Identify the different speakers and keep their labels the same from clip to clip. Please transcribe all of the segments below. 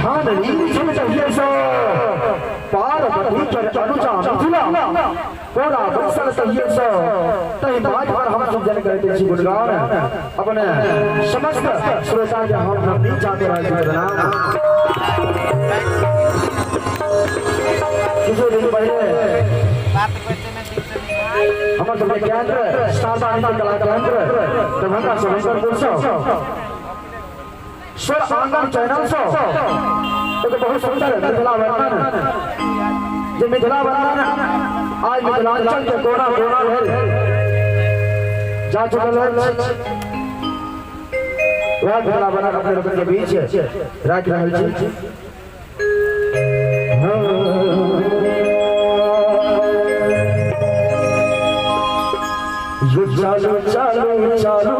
Speaker 1: ध्यान लीन छल जहिये सँ पार्वती के अनुजा मिथिला कोरा बैसल तहिये सँ तहि बात पर हम सब जन करैत छी गुणगान अपने समस्त श्रोता के हम नमनी चाहते रहै छी प्रणाम। किछु दिन पहिले हमर सबके केंद्र शारदा नृत्य कला केंद्र दरभंगा शंकरपुर सँ स्वर आंगन चैनल सँ एक बहुत सुंदर मिथिला वर्णन, जे मिथिला वर्णन आज मिथिलांचल के कोना कोना भेल जा चुकल अछि, वएह मिथिला वर्णन अपने लोकनि के बीच राखि रहल छी। चलू चलू चलू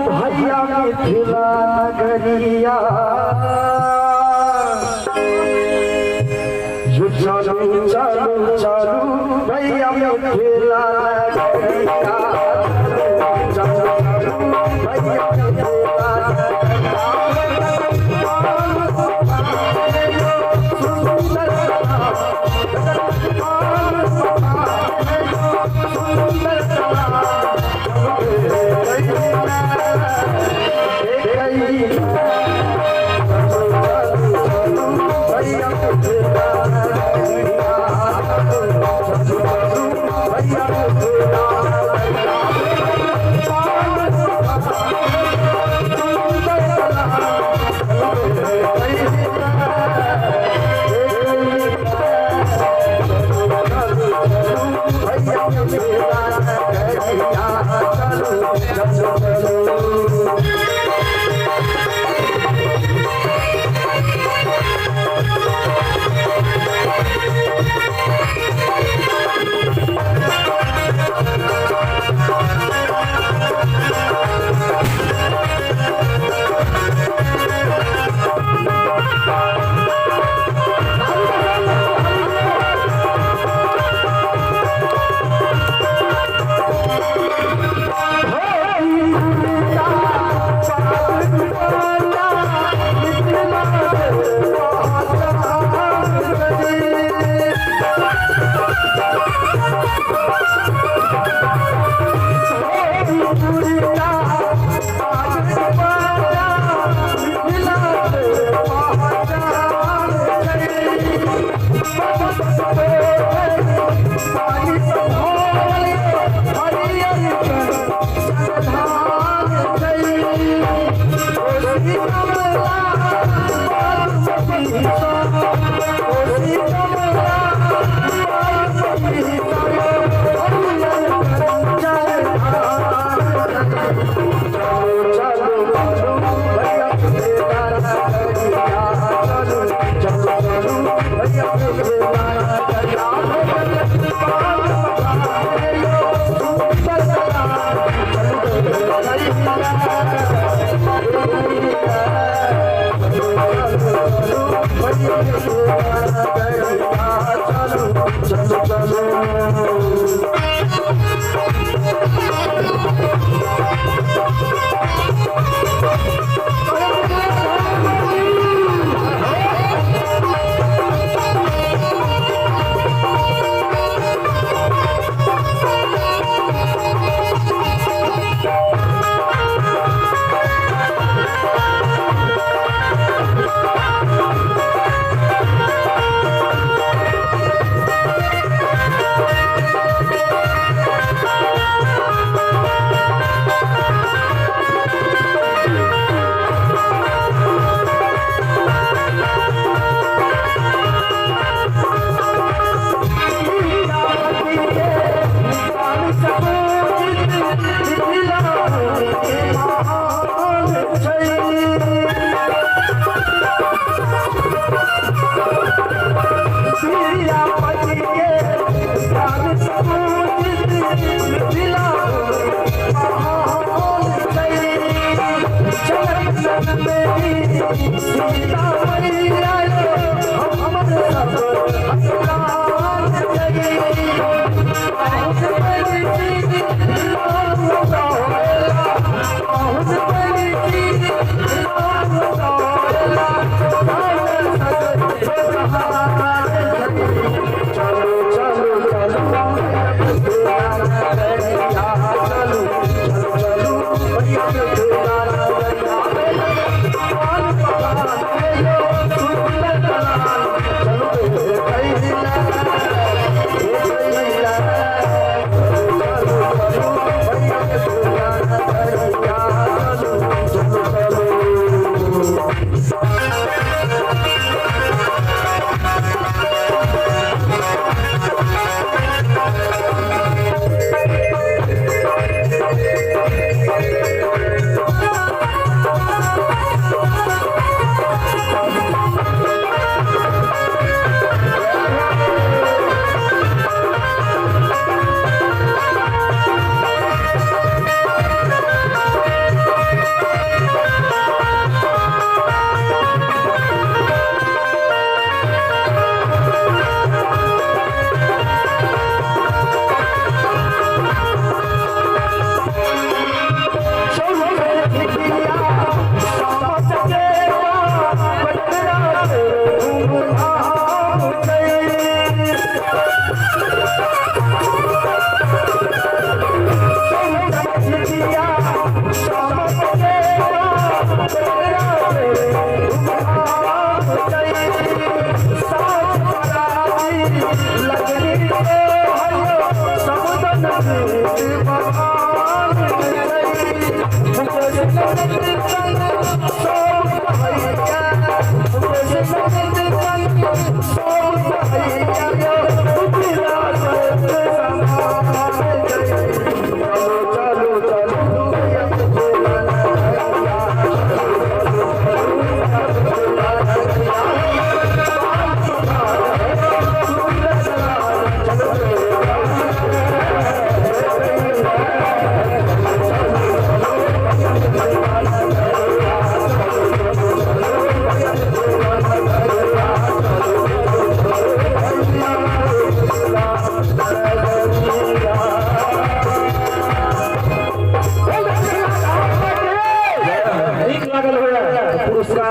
Speaker 1: भैया मिथिला नगरिया, चलू चलू चलू भैया मिथिला नगरिया, चलू चलू भैया मिथिला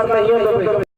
Speaker 1: पुरस्कार नहीं देबै।